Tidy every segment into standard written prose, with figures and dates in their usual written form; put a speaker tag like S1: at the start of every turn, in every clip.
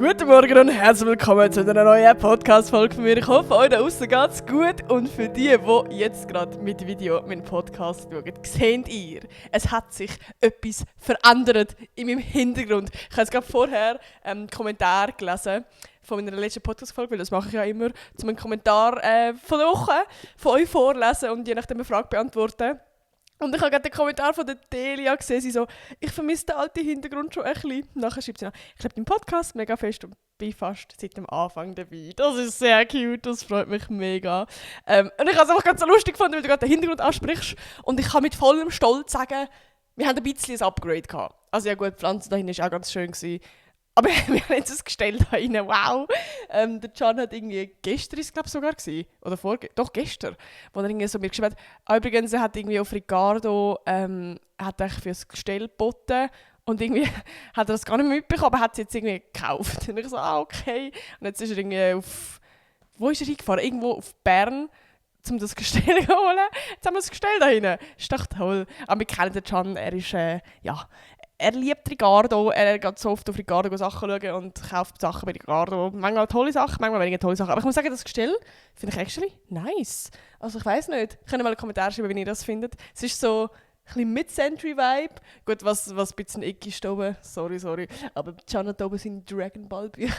S1: Guten Morgen und herzlich willkommen zu einer neuen Podcast-Folge von mir. Ich hoffe, euch da draussen geht's gut. Und für die jetzt gerade mit Video meinen Podcast schauen, seht ihr, es hat sich etwas verändert in meinem Hintergrund. Ich habe jetzt gerade vorher einen Kommentar gelesen von meiner letzten Podcast-Folge, weil das mache ich ja immer, um einen Kommentar von der Woche von euch vorlesen und je nachdem eine Frage beantworten. Und ich habe gerade den Kommentar von der Delia gesehen, sie so, ich vermisse den alten Hintergrund schon ein bisschen. Nachher schreibt sie noch, ich liebe den Podcast mega fest und bin fast seit dem Anfang dabei. Das ist sehr cute, das freut mich mega. Und ich habe es einfach ganz so lustig gefunden, weil du gerade den Hintergrund ansprichst. Und ich kann mit vollem Stolz sagen, wir haben ein bisschen ein Upgrade gehabt. Also ja gut, die Pflanze da hinten war auch ganz schön gewesen. Aber wir haben jetzt ein Gestell da rein, wow. Der Can hat irgendwie, gestern ist es glaube ich sogar gewesen, oder doch gestern, wo er irgendwie so mir geschrieben hat, übrigens, er hat irgendwie auf Ricardo, hat er für das Gestell geboten und irgendwie hat er das gar nicht mehr mitbekommen, aber hat es jetzt irgendwie gekauft. Und ich so, okay. Und jetzt ist er irgendwie wo ist er hingefahren? Irgendwo auf Bern, um das Gestell zu holen. Jetzt haben wir das Gestell da hinten. Ist doch toll. Aber wir kennen den Can, er ist, er liebt Ricardo, er geht so oft auf Ricardo Sachen schauen und kauft Sachen bei Ricardo. Manchmal tolle Sachen, manchmal weniger tolle Sachen. Aber ich muss sagen, das Gestell finde ich actually nice. Also ich weiss nicht. Könnt ihr mal einen Kommentar schreiben, wie ihr das findet. Es ist so ein bisschen Mid-Century-Vibe. Gut, was ein bisschen icky ist da oben. Sorry. Aber Can hat da oben seine Dragon Ball Bücher.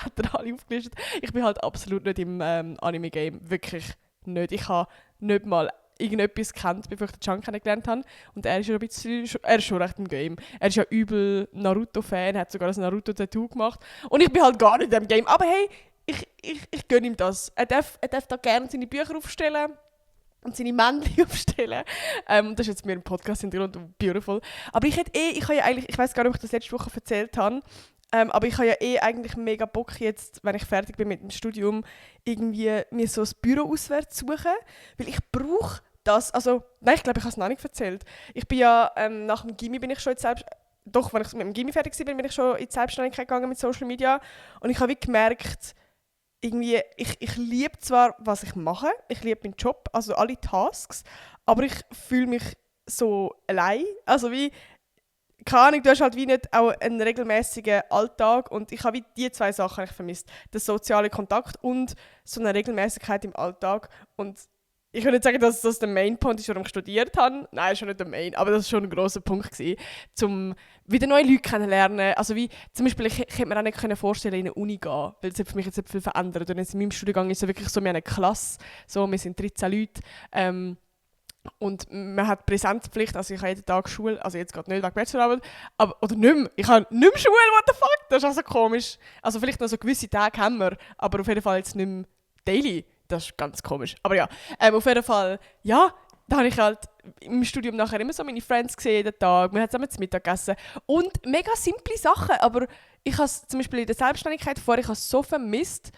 S1: Hat er alle aufgelistet. Ich bin halt absolut nicht im Anime-Game. Wirklich nicht. Ich habe nicht mal irgendetwas kennt, bevor ich den Can kennengelernt habe. Und er ist ja er ist schon recht im Game. Er ist ja übel Naruto-Fan, hat sogar ein Naruto-Tattoo gemacht. Und ich bin halt gar nicht im Game. Aber hey, ich gönne ihm das. Er darf da gerne seine Bücher aufstellen und seine Männchen aufstellen. Und das ist jetzt mir im Podcast Hintergrund beautiful. Aber ich weiß gar nicht, ob ich das letzte Woche erzählt habe, aber ich habe ja eigentlich mega Bock jetzt, wenn ich fertig bin mit dem Studium, irgendwie mir so ein Büro auswärts zu suchen, weil ich brauche das, also, nein, ich glaube, ich habe es noch nicht erzählt. Ich bin ja, nach dem Gymi bin ich schon wenn ich mit dem Gymi fertig war, bin ich schon in die Selbstständigkeit gegangen mit Social Media und ich habe wie gemerkt, irgendwie, ich liebe zwar, was ich mache, ich liebe meinen Job, also alle Tasks, aber ich fühle mich so allein, also wie, keine Ahnung, du hast halt wie nicht auch einen regelmäßigen Alltag und ich habe wie die zwei Sachen eigentlich vermisst. Den sozialen Kontakt und so eine Regelmäßigkeit im Alltag. Und ich würde nicht sagen, dass das der Main-Point ist, warum ich studiert habe. Nein, ist schon nicht der Main, aber das war schon ein grosser Punkt gewesen, um wieder neue Leute kennenzulernen. Also wie, zum Beispiel, ich hätte mir auch nicht vorstellen in eine Uni gehen, weil es für mich jetzt nicht viel verändert. Und jetzt in meinem Studiengang ist es wirklich so, wir haben eine Klasse, so, wir sind 13 Leute, und man hat Präsenzpflicht, also ich habe jeden Tag Schule, also jetzt gerade nicht wegen Bachelorarbeit, oder nicht mehr. Ich habe nicht mehr Schule, what the fuck, das ist also komisch. Also vielleicht noch so gewisse Tage haben wir, aber auf jeden Fall jetzt nicht mehr daily, das ist ganz komisch. Aber ja, auf jeden Fall, ja, da habe ich halt im Studium nachher immer so meine Friends gesehen jeden Tag, wir haben zusammen zu Mittag gegessen und mega simple Sachen, aber ich habe es zum Beispiel in der Selbstständigkeit vorher, ich habe es so vermisst,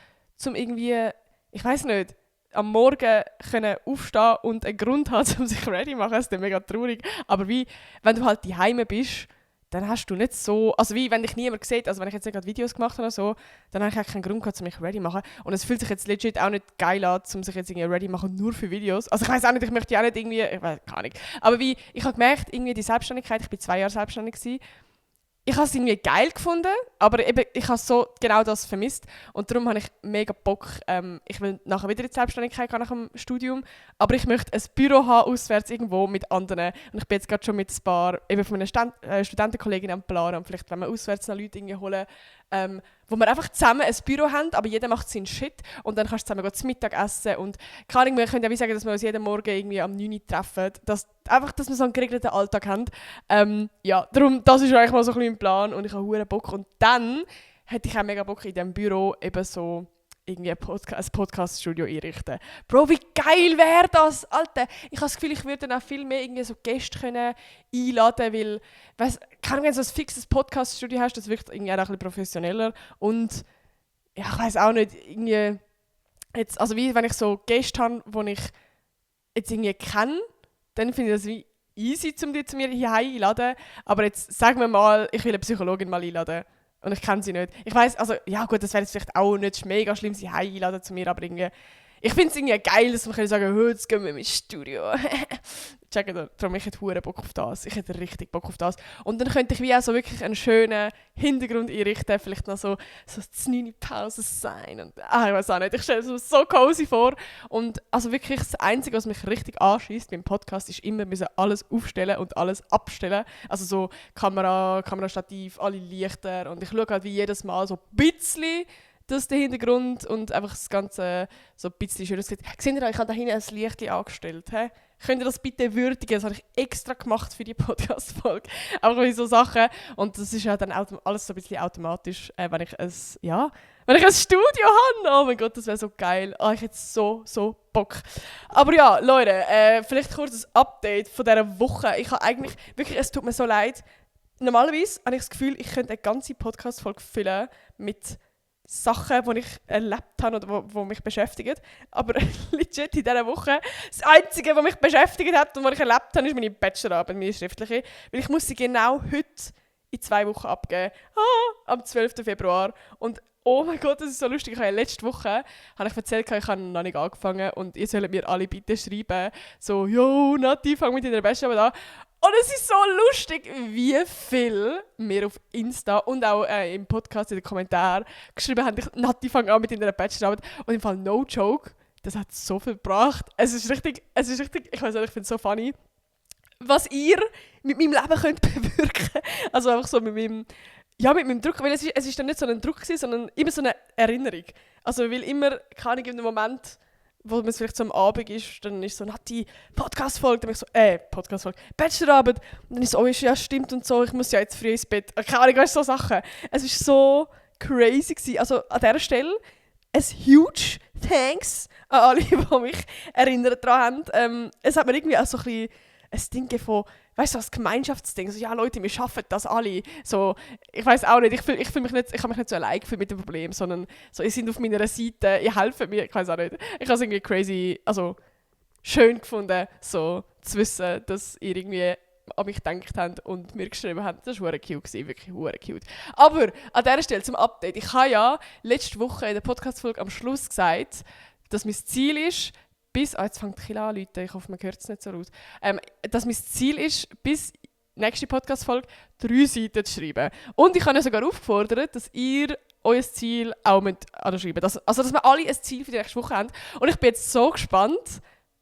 S1: um irgendwie, ich weiß nicht, am Morgen können aufstehen und einen Grund haben, um sich ready zu machen. Das ist mega traurig. Aber wie, wenn du halt daheim bist, dann hast du nicht so... Also wie, wenn dich niemand sieht, also wenn ich jetzt nicht gerade Videos gemacht habe oder so, dann habe ich keinen Grund gehabt, um mich ready zu machen. Und es fühlt sich jetzt legit auch nicht geil an, um sich jetzt irgendwie ready zu machen, nur für Videos. Also ich weiß auch nicht, ich möchte ja auch nicht irgendwie... Ich weiß gar nicht. Aber wie, ich habe gemerkt, irgendwie die Selbstständigkeit, ich war 2 Jahre selbstständig gewesen, ich habe es irgendwie geil gefunden, aber eben, ich habe so genau das vermisst. Und darum habe ich mega Bock. Ich will nachher wieder in die Selbstständigkeit gehen nach dem Studium. Aber ich möchte ein Büro haben, auswärts irgendwo mit anderen. Und ich bin jetzt gerade schon mit ein paar eben von meinen Studentenkolleginnen am Planen. Und vielleicht, wenn wir auswärts noch Leute irgendwie holen, wo wir einfach zusammen ein Büro haben, aber jeder macht seinen Shit. Und dann kannst du zusammen zu Mittag essen. Und keine Ahnung, wir können ja wie sagen, dass wir uns jeden Morgen irgendwie am 9 Uhr treffen. Dass wir so einen geregelten Alltag haben. Ja, darum, das ist eigentlich mal so ein bisschen mein Plan. Und ich habe verdammt Bock. Und dann hätte ich auch mega Bock in diesem Büro eben so irgendwie ein Podcast-Studio einrichten. Bro, wie geil wäre das, Alter! Ich habe das Gefühl, ich würde dann auch viel mehr irgendwie so Gäste können einladen, weil, wenn du so ein fixes Podcast-Studio hast, das wirkt irgendwie auch ein bisschen professioneller und ja, ich weiß auch nicht, irgendwie jetzt, also wie wenn ich so Gäste habe, die ich jetzt irgendwie kenne, dann finde ich das wie easy, um die zu mir hier einladen, aber jetzt sagen wir mal, ich will eine Psychologin mal einladen. Und ich kenne sie nicht. Ich weiss, also, ja gut, das wäre jetzt vielleicht auch nicht mega schlimm, sie einladen zu mir, aber irgendwie, ich finde es irgendwie geil, dass man sagen kann, jetzt gehen wir ins Studio. Checken, darum ich hätte hure Bock auf das. Ich hätte richtig Bock auf das. Und dann könnte ich wie auch so wirklich einen schönen Hintergrund einrichten, vielleicht noch so eine Pause sein. Und, ich weiß auch nicht, ich stelle es mir so cozy vor. Und also wirklich das Einzige, was mich richtig anschießt beim Podcast, ist immer, wir müssen alles aufstellen und alles abstellen. Also so Kamerastativ, alle Lichter. Und ich schaue halt wie jedes Mal so ein bisschen, dass der Hintergrund und einfach das Ganze so ein bisschen schöner sieht. Seht ihr, ich habe da hinten ein Licht angestellt. He? Könnt ihr das bitte würdigen? Das habe ich extra gemacht für die Podcast-Folge. Einfach so Sachen. Und das ist ja dann alles so ein bisschen automatisch, wenn ich ein Studio habe. Oh mein Gott, das wäre so geil. Oh, ich hätte so Bock. Aber ja, Leute, vielleicht kurz ein Update von dieser Woche. Ich habe eigentlich, wirklich, es tut mir so leid. Normalerweise habe ich das Gefühl, ich könnte eine ganze Podcast-Folge füllen mit Sachen, die ich erlebt habe oder die mich beschäftigen. Aber legit in dieser Woche, das Einzige, was mich beschäftigt hat und was ich erlebt habe, ist meine Bachelorarbeit, meine schriftliche. Weil ich muss sie genau heute in 2 Wochen abgeben. Am 12. Februar. Und oh mein Gott, das ist so lustig. Ich habe letzte Woche habe ich erzählt, ich habe noch nicht angefangen und ihr sollt mir alle bitte schreiben, so, «Jo, Nati, fang mit deiner Bachelorarbeit an.» Und es ist so lustig, wie viel mir auf Insta und auch im Podcast in den Kommentaren geschrieben haben, «Nati, fang an mit deiner Bachelorarbeit.» Und im Fall no joke, das hat so viel gebracht. Es ist richtig, ich weiß nicht, ich finde es so funny, was ihr mit meinem Leben könnt bewirken. Also einfach so mit meinem Druck, weil es ist dann nicht so ein Druck gewesen, sondern immer so eine Erinnerung. Also weil immer, keine Ahnung, in einem Moment, wo man vielleicht so am Abend ist, dann ist so, Nati, Podcast-Folge, dann bin ich so, Podcast-Folge, Bachelorarbeit. Und dann ist so, ja stimmt und so, ich muss ja jetzt früh ins Bett. Keine Ahnung, weißt du, so Sachen. Es war so crazy gewesen. Also an dieser Stelle ein huge Thanks an alle, die mich erinnert daran haben. Es hat mir irgendwie auch so ein Ding von, weißt du, das Gemeinschaftsding, so, ja Leute, wir schaffen das alle. So, ich weiß auch nicht, ich habe mich nicht so allein gefühlt mit dem Problem, sondern so, ihr seid auf meiner Seite, ihr helft mir, ich weiß auch nicht. Ich habe es irgendwie crazy, also schön gefunden, so zu wissen, dass ihr irgendwie an mich gedacht habt und mir geschrieben habt. Das war cute, wirklich cute. Aber an dieser Stelle zum Update. Ich habe ja letzte Woche in der Podcast-Folge am Schluss gesagt, dass mein Ziel ist, jetzt fängt es an, Leute, ich hoffe, man hört es nicht so laut, dass mein Ziel ist, bis nächste Podcast-Folge 3 Seiten zu schreiben. Und ich habe ja sogar aufgefordert, dass ihr euer Ziel auch schreiben müsst. Also, dass wir alle ein Ziel für die nächste Woche haben. Und ich bin jetzt so gespannt,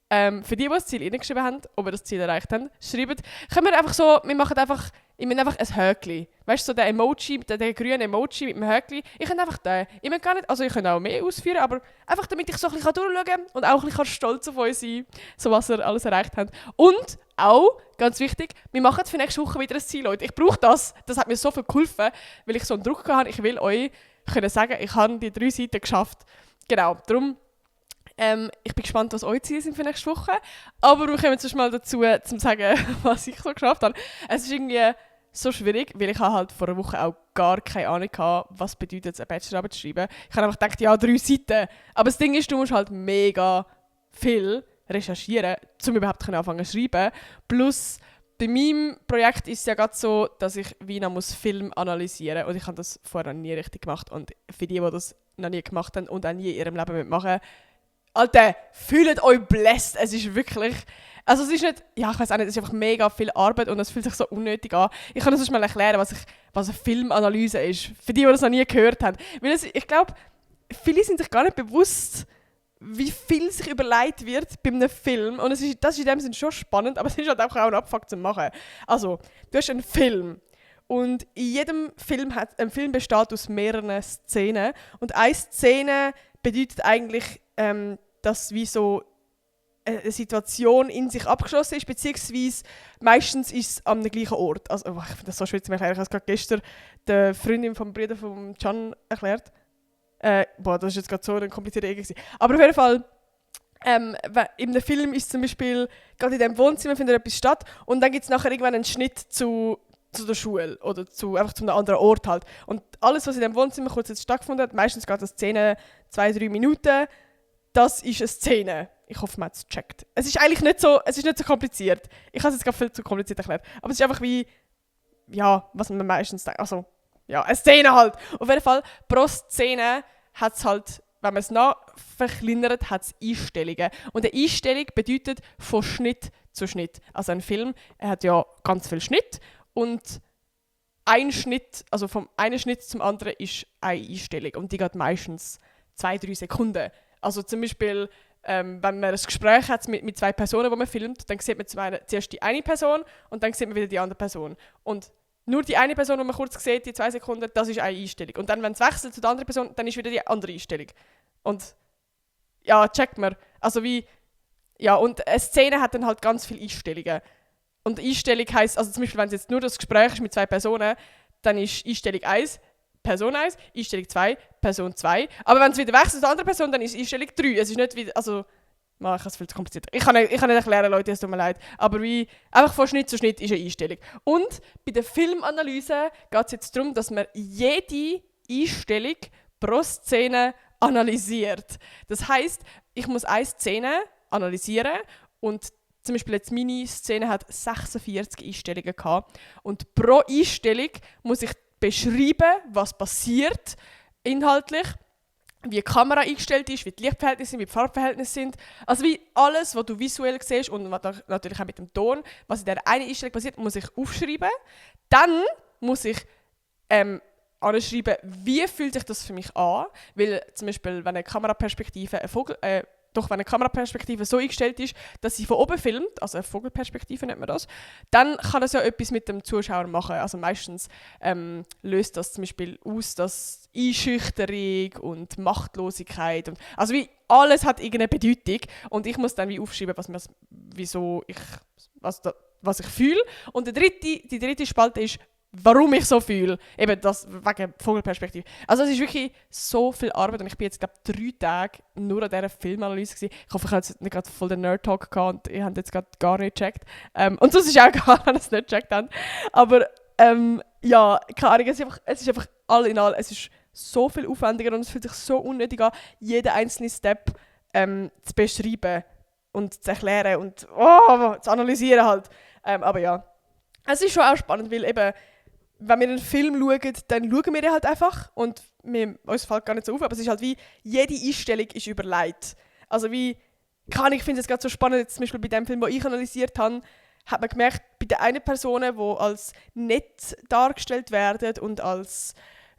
S1: für die das Ziel reingeschrieben haben, ob wir das Ziel erreicht haben, schreibt. Wir machen einfach ein Höckli. Weißt du, so der Emoji, der grüne Emoji mit dem Höckli. Ich kann einfach den. Ich möchte gar nicht, also ich kann auch mehr ausführen, aber einfach damit ich so ein bisschen durchschauen kann und auch ein bisschen stolz auf euch sein, so was ihr alles erreicht habt. Und auch, ganz wichtig, wir machen für nächste Woche wieder ein Ziel, Leute. Ich brauche das. Das hat mir so viel geholfen, weil ich so einen Druck hatte. Ich will euch können sagen, ich habe die 3 Seiten geschafft. Genau, darum. Ich bin gespannt, was eure Ziele sind für nächste Woche. Aber wir kommen zuerst mal dazu, zu sagen, was ich so geschafft habe. Es ist irgendwie so schwierig, weil ich halt vor einer Woche auch gar keine Ahnung hatte, was bedeutet eine Bachelorarbeit zu schreiben. Ich habe einfach gedacht, ja, 3 Seiten. Aber das Ding ist, du musst halt mega viel recherchieren, um überhaupt anfangen zu schreiben. Plus, bei meinem Projekt ist es ja gerade so, dass ich Wiener muss Film analysieren muss. Und ich habe das vorher nie richtig gemacht. Und für die das noch nie gemacht haben und auch nie in ihrem Leben mitmachen, Alter, fühlt euch blessed. Es ist wirklich... Also es ist nicht... Ja, ich weiß auch nicht, es ist einfach mega viel Arbeit und es fühlt sich so unnötig an. Ich kann das mal erklären, was eine Filmanalyse ist. Für die das noch nie gehört haben. Weil ich glaube, viele sind sich gar nicht bewusst, wie viel sich überlegt wird bei einem Film. Und das ist in dem Sinne schon spannend, aber es ist halt auch ein Abfuck zu machen. Also, du hast einen Film. Und in jedem Film ein Film besteht aus mehreren Szenen. Und eine Szene bedeutet eigentlich... dass wie so eine Situation in sich abgeschlossen ist, beziehungsweise meistens ist es am gleichen Ort. Also, ich finde das so schwer zu erklären. Ich habe es gerade gestern der Freundin vom Bruder von Can erklärt. Das ist jetzt gerade so eine komplizierte Idee gewesen. Aber auf jeden Fall, in dem Film ist zum Beispiel, gerade in diesem Wohnzimmer findet etwas statt und dann gibt es nachher irgendwann einen Schnitt zu der Schule oder einfach zu einem anderen Ort halt. Und alles, was in diesem Wohnzimmer kurz jetzt stattgefunden hat, meistens geht das Szene 2-3 Minuten, das ist eine Szene. Ich hoffe, man hat es gecheckt. Es ist eigentlich nicht so kompliziert. Ich habe es jetzt gerade viel zu kompliziert erklärt. Aber es ist einfach wie, ja, was man meistens denkt. Also, ja, eine Szene halt. Auf jeden Fall, pro Szene hat es halt, wenn man es verkleinert, hat es Einstellungen. Und eine Einstellung bedeutet von Schnitt zu Schnitt. Also ein Film, er hat ja ganz viel Schnitt und ein Schnitt, also vom einen Schnitt zum anderen ist eine Einstellung und die geht meistens 2-3 Sekunden. Also zum Beispiel, wenn man ein Gespräch hat mit zwei Personen, die man filmt, dann sieht man zuerst die eine Person und dann sieht man wieder die andere Person. Und nur die eine Person, die man kurz sieht, die 2 Sekunden, das ist eine Einstellung. Und dann, wenn es wechselt zu der anderen Person, dann ist wieder die andere Einstellung. Und ja, checkt man. Also und eine Szene hat dann halt ganz viele Einstellungen. Und Einstellung heisst, also zum Beispiel, wenn es jetzt nur das Gespräch ist mit 2 Personen, dann ist Einstellung 1 Person 1, Einstellung 2 Person 2. Aber wenn es wieder wechselt zu der anderen Person, dann ist Einstellung 3. Es ist nicht wieder, also, ich habe es viel zu kompliziert. Ich kann nicht erklären, Leute, es tut mir leid. Aber einfach von Schnitt zu Schnitt ist eine Einstellung. Und bei der Filmanalyse geht es jetzt darum, dass man jede Einstellung pro Szene analysiert. Das heisst, ich muss eine Szene analysieren und zum Beispiel jetzt meine Szene hat 46 Einstellungen gehabt. Und pro Einstellung muss ich beschreiben, was passiert inhaltlich, wie die Kamera eingestellt ist, wie die Lichtverhältnisse sind, wie die Farbverhältnisse sind. Also wie alles, was du visuell siehst und natürlich auch mit dem Ton, was in dieser einen Einstellung passiert, muss ich aufschreiben. Dann muss ich anschreiben, wie fühlt sich das für mich an. Weil zum Beispiel, wenn eine Kameraperspektive wenn eine Kameraperspektive so eingestellt ist, dass sie von oben filmt, also eine Vogelperspektive nennt man das, dann kann das ja etwas mit dem Zuschauer machen. Also meistens löst das zum Beispiel aus, dass Einschüchterung und Machtlosigkeit und also wie alles hat irgendeine Bedeutung und ich muss dann wie aufschreiben, was ich fühle. Und die dritte Spalte ist, warum ich so fühle. Eben das wegen Vogelperspektive. Also es ist wirklich so viel Arbeit und ich bin jetzt, glaube ich, 3 Tage nur an dieser Filmanalyse gewesen. Ich hoffe, ich habe jetzt nicht gerade voll den Nerd-Talk gehabt und ihr habt jetzt gerade gar nicht gecheckt. Und sonst ist auch egal, wenn ihr es nicht gecheckt habt. Aber ja, keine Ahnung, es ist einfach all in all, es ist so viel aufwendiger und es fühlt sich so unnötig an, jeden einzelnen Step zu beschreiben und zu erklären und zu analysieren halt. Aber ja, es ist schon auch spannend, weil eben wenn wir einen Film schauen, dann schauen wir ihn halt einfach und uns fällt gar nicht so auf, aber es ist halt wie, jede Einstellung ist überlegt. Also ich finde es gerade so spannend, jetzt zum Beispiel bei dem Film, den ich analysiert habe, hat man gemerkt, bei der einen Person, die als nett dargestellt werden und als,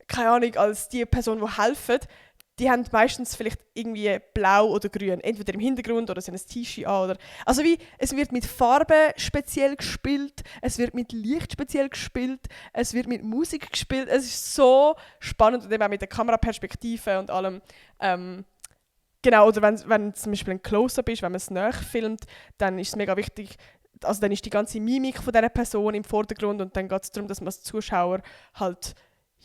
S1: keine Ahnung, als die Person, die helfen, die haben meistens vielleicht irgendwie blau oder grün, entweder im Hintergrund oder sie haben ein T-Shirt an. Also es wird mit Farbe speziell gespielt, es wird mit Licht speziell gespielt, es wird mit Musik gespielt. Es ist so spannend und eben auch mit der Kameraperspektive und allem. Genau, oder wenn zum Beispiel ein Close-Up ist, wenn man es nachfilmt, dann ist es mega wichtig, also dann ist die ganze Mimik von dieser Person im Vordergrund und dann geht es darum, dass man als Zuschauer halt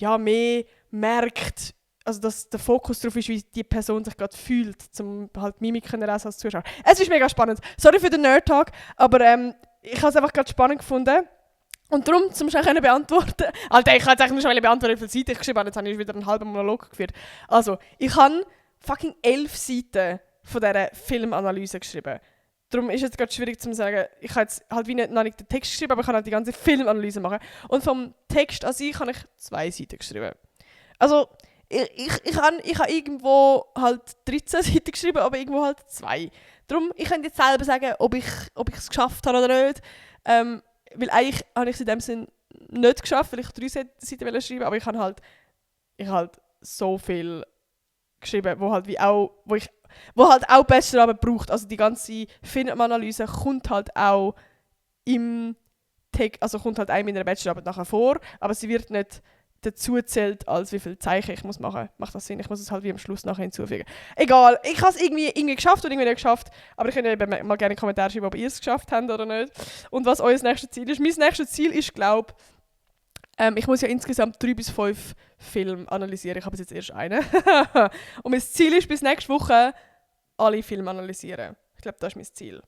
S1: mehr merkt, also dass der Fokus darauf ist, wie die Person sich gerade fühlt, um halt Mimik zu lesen als Zuschauer. Es ist mega spannend. Sorry für den Nerd-Talk, aber ich habe es einfach gerade spannend gefunden. Und darum, um es auch beantworten, Alter, ich kann jetzt eigentlich nur schon beantworten, wie viele Seiten ich geschrieben habe, jetzt habe ich wieder einen halben Monolog geführt. Also, ich habe fucking 11 Seiten von dieser Filmanalyse geschrieben. Darum ist es jetzt gerade schwierig zu sagen, ich habe jetzt halt wie noch nicht den Text geschrieben, aber ich kann halt die ganze Filmanalyse machen. Und vom Text an sich habe ich 2 Seiten geschrieben. Also, ich habe irgendwo halt 13 Seiten geschrieben, aber irgendwo halt 2. Darum, ich könnte jetzt selber sagen, ob ich es geschafft habe oder nicht. Weil eigentlich habe ich es in dem Sinn nicht geschafft, weil ich 3 Seiten schreiben wollte, aber ich habe halt so viel geschrieben, wo halt auch Bachelorarbeit braucht. Also die ganze Filmanalyse kommt halt auch im Text, also kommt halt auch in meiner Bachelorarbeit nachher vor, aber sie wird nicht dazu zählt, als wie viele Zeichen ich muss machen. Macht das Sinn? Ich muss es halt wie am Schluss nachher hinzufügen. Egal, ich habe es irgendwie geschafft oder irgendwie nicht geschafft, aber ich könnte eben mal gerne in die Kommentare schreiben, ob ihr es geschafft habt oder nicht. Und was euer nächstes Ziel ist. Mein nächstes Ziel ist, glaube ich muss ja insgesamt 3 bis 5 Filme analysieren. Ich habe jetzt erst einen. Und mein Ziel ist, bis nächste Woche alle Filme analysieren. Ich glaube, das ist mein Ziel.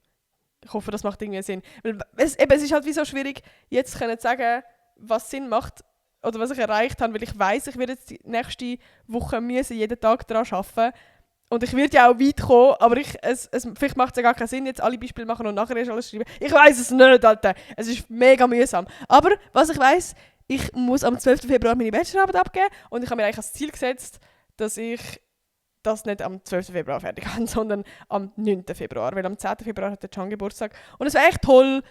S1: Ich hoffe, das macht irgendwie Sinn. Weil es ist halt wie so schwierig, jetzt zu sagen, was Sinn macht, oder was ich erreicht habe, weil ich weiss, ich werde jetzt die nächste Woche jeden Tag daran arbeiten. Und ich werde ja auch weit kommen, aber vielleicht macht es ja gar keinen Sinn, jetzt alle Beispiele machen und nachher erst alles schreiben. Ich weiss es nicht, Alter. Es ist mega mühsam. Aber was ich weiss, ich muss am 12. Februar meine Bachelorarbeit abgeben und ich habe mir eigentlich als Ziel gesetzt, dass ich das nicht am 12. Februar fertig haben, sondern am 9. Februar, weil am 10. Februar hat der Can Geburtstag. Und es wäre echt toll,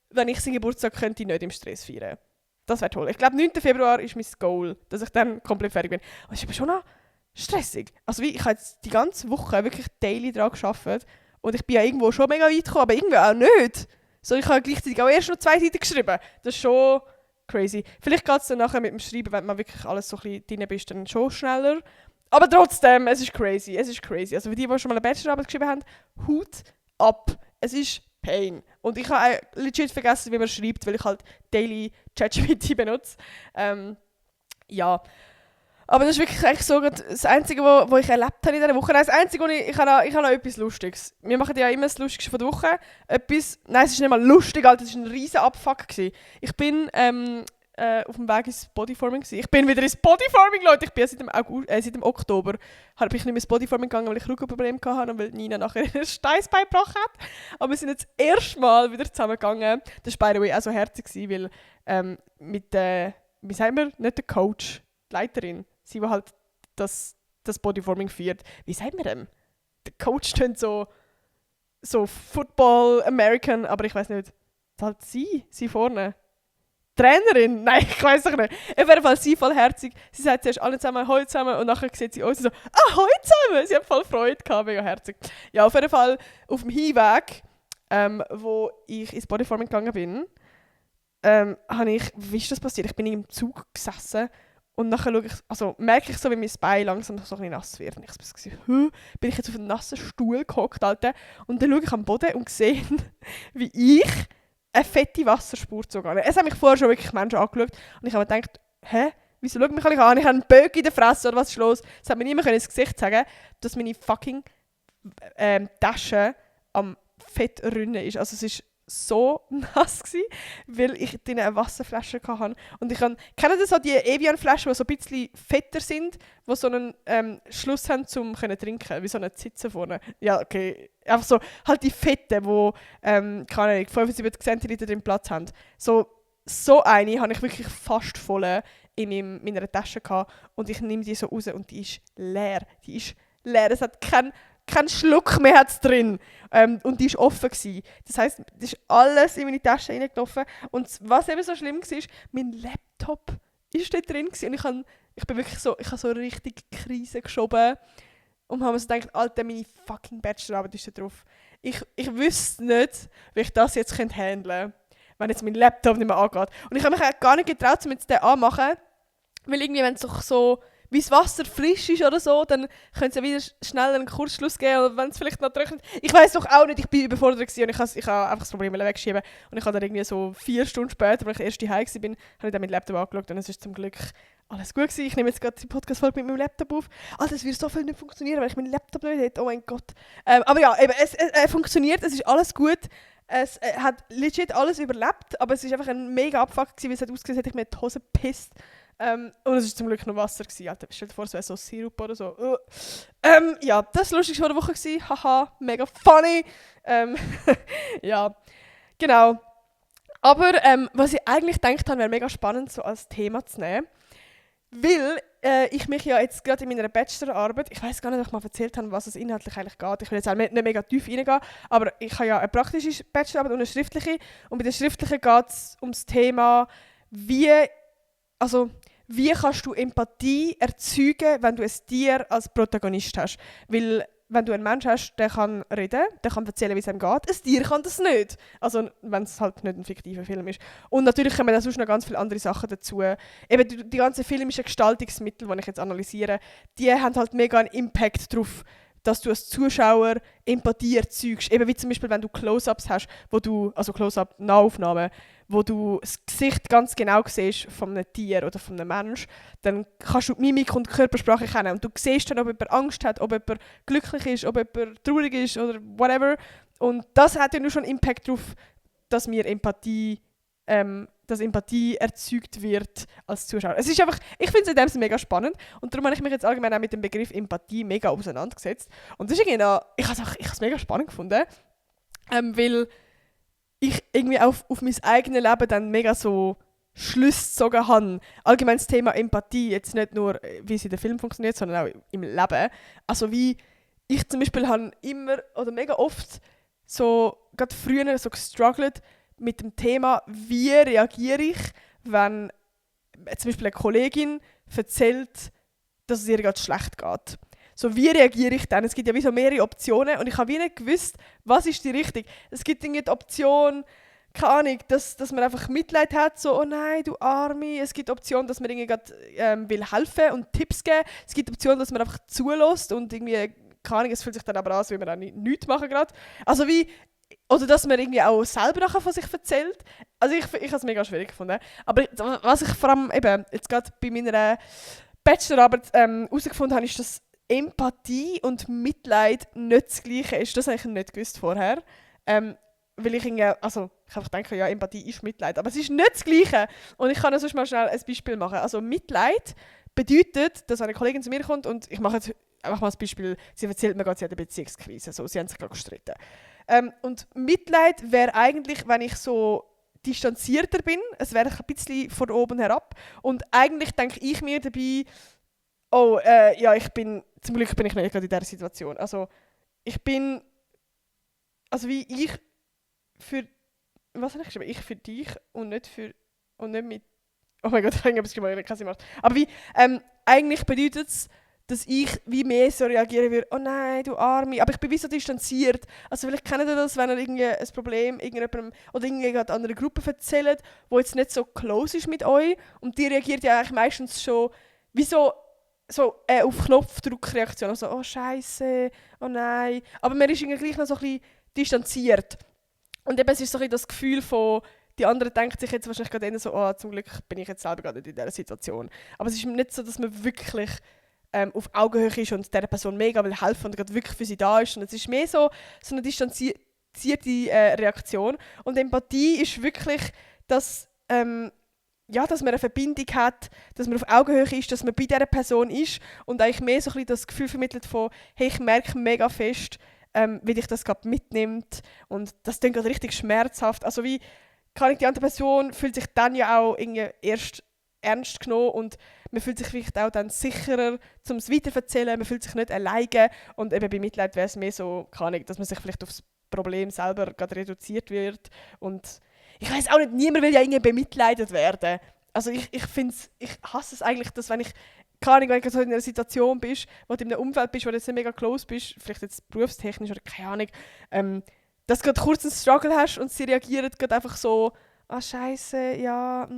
S1: wenn ich seinen Geburtstag könnte nicht im Stress feiern. Das wäre toll. Ich glaube, 9. Februar ist mein Goal, dass ich dann komplett fertig bin. Und es ist aber schon noch stressig. Also ich habe jetzt die ganze Woche wirklich daily daran gearbeitet und ich bin ja irgendwo schon mega weit gekommen, aber irgendwie auch nicht. So, ich habe gleichzeitig auch erst noch 2 Seiten geschrieben. Das ist schon crazy. Vielleicht geht es dann nachher mit dem Schreiben, wenn man wirklich alles so ein bisschen drin bist, dann schon schneller. Aber trotzdem, es ist crazy. Es ist crazy. Also für die schon mal eine Bachelorarbeit geschrieben haben, Hut ab. Es ist Pain. Und ich habe legit vergessen, wie man schreibt, weil ich halt daily ChatGPT benutze. Ja. Aber das ist wirklich eigentlich so das Einzige, was ich erlebt habe in dieser Woche. Nein, das Einzige, ich habe noch etwas Lustiges. Wir machen ja immer das Lustigste von der Woche. Nein, es ist nicht mal lustig, Alter, es war ein riesen Abfuck. Ich bin auf dem Weg ins Bodyforming. Ich bin wieder ins Bodyforming, Leute. Ich bin seit dem Oktober habe ich nicht mehr ins Bodyforming gegangen, weil ich Rückenprobleme hatte und weil Nina nachher ein Steißbein gebrochen hat. Aber wir sind jetzt das erste Mal wieder zusammengegangen. Das war by the way auch so herzig, weil mit der, wie sagen wir, nicht der Coach, die Leiterin, sie, die halt das Bodyforming führt. Wie sagt man dem? Der Coach klingt so Football, American, aber ich weiß nicht. Halt sie vorne. Trainerin? Nein, ich weiß doch nicht. Auf jeden Fall sie voll herzig. Sie sagt zuerst alle zusammen «Hoi zusammen» und nachher sieht sie uns so «Ah, hoi zusammen!» Sie hat voll Freude gehabt, mega herzig. Ja, auf jeden Fall auf dem Hinweg, wo ich ins Bodyforming gegangen bin, wie ist das passiert? Ich bin im Zug gesessen und nachher merke ich so, wie mein Bein langsam so ein bisschen nass wird. Und ich so, bin ich jetzt auf einen nassen Stuhl gehockt, Alter. Und dann schaue ich am Boden und sehe, wie ich eine fette Wasserspur zugegangen. Es haben mich vorher schon wirklich Menschen angeschaut und ich habe mir gedacht, wieso schaut mich alle an? Ich habe einen Böck in der Fresse oder was ist los? Das hat mir niemand ins Gesicht sagen, dass meine fucking Tasche am Fettrinnen ist. Also es ist so nass gewesen, weil ich drin eine Wasserflasche hatte. Und kennen das so die Evian-Flaschen, die so ein bisschen fetter sind, die so einen Schluss haben, um zu trinken, wie so eine Zitze vorne. Ja, okay. Einfach so, halt die Fette, die, keine Ahnung, 75 Centiliter drin Platz haben. So eine habe ich wirklich fast voll in meiner Tasche gehabt. Und ich nehme die so raus und die ist leer. Es hat keinen Schluck mehr hat's drin. Und die war offen gewesen. Das heisst, das ist alles in meine Tasche reingelaufen. Und was eben so schlimm war, mein Laptop ist dort drin gewesen. Und ich habe so richtig Krise geschoben. Und habe mir so gedacht, Alter, meine fucking Bachelorarbeit ist da drauf. Ich wüsste nicht, wie ich das jetzt handeln könnte, wenn jetzt mein Laptop nicht mehr angeht. Und ich habe mich auch gar nicht getraut, um jetzt den anzumachen. Weil irgendwie, wenn es doch so wie das Wasser frisch ist oder so, dann könnte es ja wieder schnell einen Kurzschluss geben, oder wenn es vielleicht noch trocknet. Ich weiss doch auch nicht, ich bin überfordert gewesen und ich habe einfach das Problem wegschieben. Und ich habe dann irgendwie so 4 Stunden später, als ich erst daheim war, habe ich dann mit dem Laptop angeschaut und es ist zum Glück alles gut gewesen. Ich nehme jetzt gerade die Podcast-Folge mit meinem Laptop auf. Alter, es wird so viel nicht funktionieren, weil ich meinen Laptop nicht hätte. Oh mein Gott. Aber ja, eben, es funktioniert, es ist alles gut. Es hat legit alles überlebt, aber es war einfach ein mega Abfuck gewesen, weil es hat ausgesehen, als hätte ich mir die Hose gepisst. Und es war zum Glück noch Wasser gewesen. Alter, stell dir vor, es wäre so Sirup oder so. Ja, das war lustig vor der Woche gewesen. Haha, mega funny. Ja, genau. Aber was ich eigentlich gedacht habe, wäre mega spannend, so als Thema zu nehmen. Weil ich mich ja jetzt gerade in meiner Bachelorarbeit, ich weiß gar nicht, ob ich mal erzählt habe, was es inhaltlich eigentlich geht. Ich will jetzt auch nicht mega tief reingehen, aber ich habe ja eine praktische Bachelorarbeit und eine schriftliche. Und bei der schriftlichen geht es um das Thema, wie kannst du Empathie erzeugen, wenn du ein Tier als Protagonist hast? Weil wenn du einen Menschen hast, der kann reden, der kann erzählen, wie es ihm geht. Ein Tier kann das nicht. Also wenn es halt nicht ein fiktiver Film ist. Und natürlich kommen da sonst noch ganz viele andere Sachen dazu. Eben die ganzen filmischen Gestaltungsmittel, die ich jetzt analysiere, die haben halt mega einen Impact darauf, dass du als Zuschauer Empathie erzeugst. Eben wie zum Beispiel, wenn du Close-Ups hast, Close-Up-Nahaufnahmen, wo du das Gesicht ganz genau siehst von einem Tier oder von einem Mensch, dann kannst du die Mimik und die Körpersprache kennen. Und du siehst dann, ob jemand Angst hat, ob jemand glücklich ist, ob jemand traurig ist oder whatever. Und das hat ja nur schon Impact darauf, dass Empathie erzeugt wird als Zuschauer. Es ist einfach, ich finde es in dem Sinne mega spannend und darum habe ich mich jetzt allgemein auch mit dem Begriff Empathie mega auseinandergesetzt. Und das ist irgendwie ich habe es mega spannend gefunden, weil ich irgendwie auf mein eigenes Leben dann mega so Schlüsse gezogen habe. Allgemein das Thema Empathie, jetzt nicht nur, wie es in den Film funktioniert, sondern auch im Leben. Also wie ich zum Beispiel habe immer oder mega oft so, gerade früher so gestruggelt mit dem Thema, wie reagiere ich, wenn zum Beispiel eine Kollegin erzählt, dass es ihr gerade schlecht geht. So, wie reagiere ich dann? Es gibt ja wie so mehrere Optionen und ich habe wie nicht gewusst, was ist die richtige. Es gibt irgendwie die Option, keine Ahnung, dass man einfach Mitleid hat, so, oh nein, du Arme. Es gibt die Option, dass man irgendwie grad, will helfen und Tipps geben. Es gibt die Option, dass man einfach zulässt und irgendwie, keine Ahnung, es fühlt sich dann aber an, als würde man auch nichts machen gerade. Also wie, oder dass man irgendwie auch selber nachher von sich erzählt. Also ich habe es mega schwierig gefunden. Aber was ich vor allem eben, jetzt gerade bei meiner Bachelorarbeit herausgefunden habe, ist, dass Empathie und Mitleid nicht das Gleiche ist. Das habe ich nicht gewusst vorher. Weil ich irgendwie, also ich habe gedacht, ja, Empathie ist Mitleid, aber es ist nicht das Gleiche. Und ich kann sonst mal schnell ein Beispiel machen. Also Mitleid bedeutet, dass eine Kollegin zu mir kommt und ich mache jetzt einfach mal ein Beispiel, sie erzählt mir gerade, sie hat eine Beziehungskrise, so, sie haben sich gerade gestritten. Und Mitleid wäre eigentlich, wenn ich so distanzierter bin, es wäre ein bisschen von oben herab und eigentlich denke ich mir dabei, oh, ja, zum Glück bin ich nicht gerade in dieser Situation. Also ich bin, also wie ich für, was habe ich geschrieben? Ich für dich und nicht mit, oh mein Gott, ich habe irgendwas geschrieben, ich kann es nicht. Aber wie, eigentlich bedeutet es, dass ich wie mehr so reagieren würde, oh nein, du Arme, aber ich bin wie so distanziert. Also vielleicht kennt ihr das, wenn ihr irgendwie ein Problem irgendjemandem oder irgendwie an einer Gruppe erzählt, wo jetzt nicht so close ist mit euch und die reagiert ja eigentlich meistens schon wie so auf Knopfdruckreaktion, also oh Scheiße, oh nein. Aber man ist irgendwie gleich noch so ein bisschen distanziert. Und eben es ist so ein bisschen das Gefühl von, die anderen denken sich jetzt wahrscheinlich gerade so, oh, zum Glück bin ich jetzt selber gerade nicht in dieser Situation. Aber es ist nicht so, dass man wirklich auf Augenhöhe ist und dieser Person mega will helfen und gerade wirklich für sie da ist. Und es ist mehr so eine distanzierte Reaktion. Und Empathie ist wirklich, dass, dass man eine Verbindung hat, dass man auf Augenhöhe ist, dass man bei dieser Person ist und eigentlich mehr so ein bisschen das Gefühl vermittelt von, hey, ich merke mega fest, wie dich das gerade mitnimmt und das klingt gerade richtig schmerzhaft. Also wie, die andere Person fühlt sich dann ja auch irgendwie erst ernst genommen und man fühlt sich vielleicht auch dann sicherer, um es weiterzuerzählen, man fühlt sich nicht alleine und eben bei Mitleid wäre es mehr so, dass man sich vielleicht auf das Problem selber gerade reduziert wird und ich weiß auch nicht, niemand will ja irgendwie bemitleidet werden. Also ich hasse es eigentlich, dass wenn du so in einer Situation bist, wo du in einem Umfeld bist, wo du jetzt nicht mega close bist, vielleicht jetzt berufstechnisch oder keine Ahnung, dass du gerade kurz einen Struggle hast und sie reagieren gerade einfach so, ah Scheiße, ja,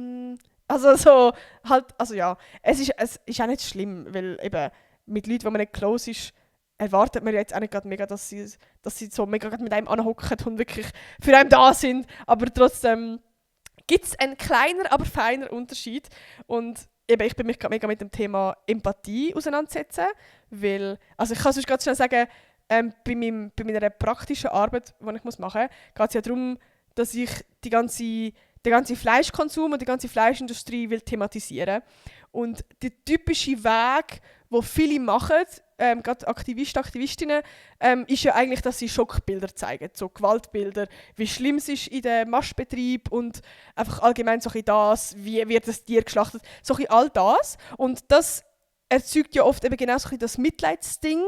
S1: also so, halt, also ja, es ist auch nicht schlimm, weil eben mit Leuten, wo man nicht close ist, erwartet man ja jetzt auch nicht gerade mega, dass sie so mega mit einem anhocken und wirklich für einen da sind, aber trotzdem gibt es einen kleiner, aber feiner Unterschied und eben, ich bin mich gerade mega mit dem Thema Empathie auseinandersetzen, weil, also ich kann sonst ganz schnell sagen, bei meiner praktischen Arbeit, die ich machen muss, geht es ja darum, dass ich den ganzen Fleischkonsum und die ganze Fleischindustrie will thematisieren. Und der typische Weg, den viele machen, gerade Aktivisten, Aktivistinnen, ist ja eigentlich, dass sie Schockbilder zeigen, so Gewaltbilder, wie schlimm es ist in dem Mastbetrieb und einfach allgemein so das, wie wird das Tier geschlachtet, so all das. Und das erzeugt ja oft eben genau so das Mitleidsding,